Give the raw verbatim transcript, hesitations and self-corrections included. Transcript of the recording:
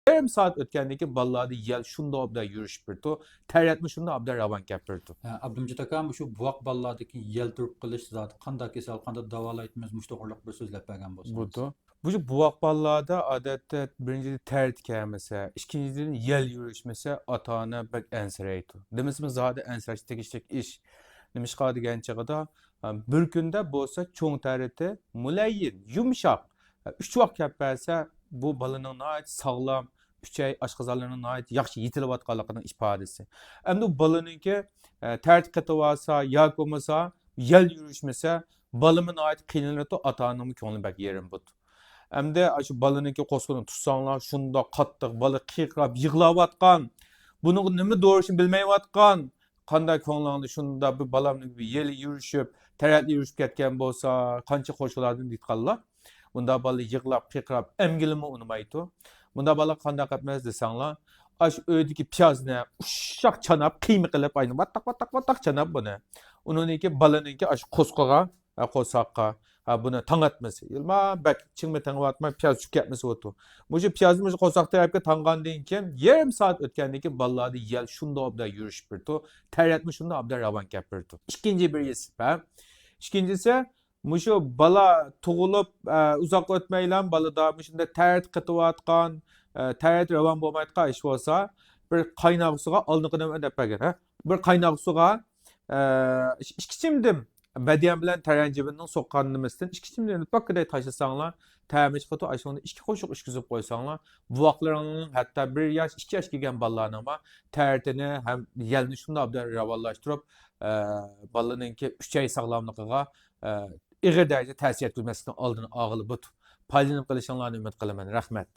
يېرىم سائەت ئۆتكەندىن كېيىن بالىلاردا يەل شۇنداق ئوبدان يۈرۈشۈپ بېرىدۇ، تەرەتمۇ شۇنداق ئوبدان راۋان كېلىپ بېرىدۇ. ھە، ئابدۇمجىت ئاكا، مۇشۇ بوۋاق بالىلاردىكى يەل تۇرۇپ قېلىش زادى قانداق كېسەل، قانداق داۋالايتىمىز، مۇشۇ توغرىلىق بىر سۆزلەپ بەرگەن بولسىڭىز. بۇدۇ. بۇ بوۋاق بالىلاردا ئادەتتە بىرىنچىدىن تەرەت كەلمىسە، ئىككىنچىدىن يەل يۈرۈشمىسە، ئاتا ئانا بەك ئەنسىرەيدۇ. دېمىسىمۇ زادى ئەنسىرەش تېگىشلىك ئىش. نېمىشقا دېگەن چېغىدا، بىر كۈندە بولسا چوڭ تەرىتى مۇلەييىن، يۇمشاق، ئۈچ ۋاق كەپ بەرسە، بۇ بالىنىڭ ناھايىتى ساغلام، ئۈچەي ئاشقازانلىرىنىڭ ناھايىتى ياخشى يېتىلىۋاتقانلىقىنىڭ ئىپادىسى. ئەمدى بالىنىڭكى تەرىتى قېتىۋالسا ياكى بولمىسا يەل يۈرۈشمىسە، بالىمۇ ناھايىتى قىينىلىدۇ، ئاتا ئانىنىڭمۇ كۆڭلى بەك يېرىم بولىدۇ. ئەمدى شۇ بالىنىڭكى قورسىقىنى تۇتساڭلار، شۇنداق قاتتىق بالا قىرقىراپ يىغلاۋاتقان، بۇنىڭغا نېمە دورىشىنى بىلمەيۋاتقان، قانداق كۆڭلۈڭدە شۇنداق بىر بالامنىڭ بىر يېلى يۈرۈشۈپ، تەرەتلە يۈرۈشۈپ كەتكەن بولسا، قانچە خوش بولاتتىم دېيىدىغانلار. بۇنداق بالا يىغلاپ، قىرقىراپ، ئەمگىلىمۇ ئۇنىمايدۇ. بۇنداق بالا قانداق قىلىمىز دېسەڭلار، ئاشۇ ئۆيدىكى پىيازنى ئۇششاق چاناپ، قىيما قىلىپ، ئاينى ۋاتتاق، ۋاتتاق، ۋاتتاق چاناپ بۇنى. ئۇنىڭدىن كېيىن بالىنىڭكى ئاشۇ قورسىقىغا، ھە، قورساققا، ھە، بۇنى تاڭاتمىسى. يىلما بەك چىڭمۇ تېڭىۋاتماي، پىياز چۈشۈپ كەتمىسى بولىدۇ. مۇشۇ پىيازنى مۇشۇ قورساق تەرەپكە تاڭغاندىن كېيىن، يېرىم سائەت ئۆتكەندىن كېيىن بالىلاردا يەل شۇنداق ئوبدان يۈرۈشۈپ بېرىدۇ، تەرەتمۇ شۇنداق ئوبدان راۋان كېلىپ بېرىدۇ. ئىككىنچى بىر يېسىپ، ھە. ئىككىنچىسى، مۇشۇ بالا تۇغۇلۇپ، ئە، ئۇزاق ئۆتمەيلا بالىدا مۇشۇنداق تەرەت قېتىۋاتقان، ئە، تەرەت راۋان بولمايدىغان ئىش بولسا، بىر قايناق سۇغا ئالدىنقى نېمە دەپ بەرگەن، ھە؟ بىر قايناق سۇغا، ئە، ئىككى چىمدىم بەدىيەن بىلەن تەرەنجىبىننىڭ سوققان نېمىسىدىن ئىككى چىمدىمنى پاككىدەك تاشلىساڭلار، تەمى چىقىدۇ، ئاشۇنى ئىككى قوشۇق ئىچكۈزۈپ قويساڭلار، بوۋاقلىرىڭنىڭ ھەتتا بىر ياش، ئىككى ياشقا كەلگەن بالىلارنىڭمۇ تەرىتىنى ھەم يەلنى شۇنداق ئوبدان راۋانلاشتۇرۇپ، ئە، بالىنىڭكى ئۈچەي ساغلاملىقىغا، ئە، ئېغىر دەرىجىدە تەسىر يەتكۈزمەسلىكنىڭ ئالدىنى ئالغىلى بولىدۇ. پايدىلىنىپ قېلىشىڭلارنى ئۈمىد قىلىمەن. رەھمەت.